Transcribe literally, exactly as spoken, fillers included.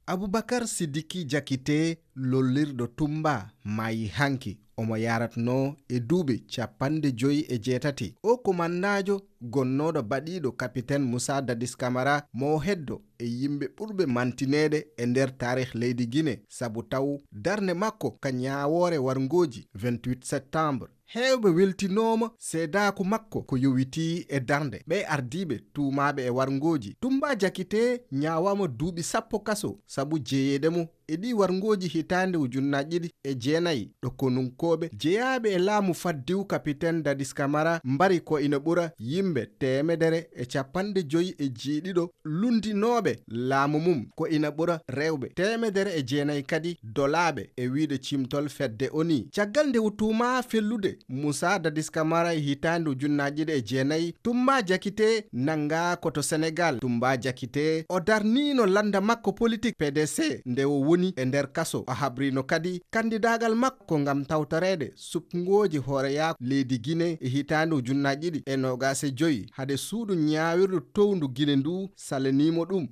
Abubakar Sidiki Jakite, lollirɗo Tumba, maayi hanki. Omo yaratnoo e duuɓi capanɗe joyi e jeetati. O ko mannaajo gonnooɗo baɗiiɗo Kapiten Musa Dadis Kamara, mo o heddo e yimɓe ɓurɓe mantineede e nder taarih leydi Gine, sabu taw darnde makko ka ñaawoore warngooji vingt-huit septembre. Heewɓe weltinooma seedaaku makko ko yowitii e darnde ɓee ardiiɓe tuumaaɓe e warngooji. Tumba Jakite ñaawaama duuɓi sappo kaso sabu jeyeede mo e ɗii warngooji hitaande ujunnaaji ɗiɗi e jeenayi, ɗo konunkooɓe jeyaaɓe e laamu faddiwu Kapiten Dadis Kamara mbari ko ina ɓura yimɓe teemedere e capanɗe joyi e jeeɗiɗo lunndinooɓe laamu mum, ko ina ɓura rewɓe teemedere e jeenayi kadi dolaaɓe, e wiyde cimtol fedde O N U. Caggal nde o tuumaa fellude Musa Dadis Kamara e hitaande ujunnaaji ɗiɗi e jeenayi, Tumba Jakite nanngaa ko to Senegaal. Tumba Jakite, o darniino lannda makko politik P D C nde o woni e nder kaso. O habriino kadi kanndidaagal makko ngam tawtoreede suɓngooji hooreyaaku leydi Gine e hitaande ujunnaaji ɗiɗi e noogaas e joyi, hade suudu ñaawirdu towndu Gine ndu salaniimo ɗum.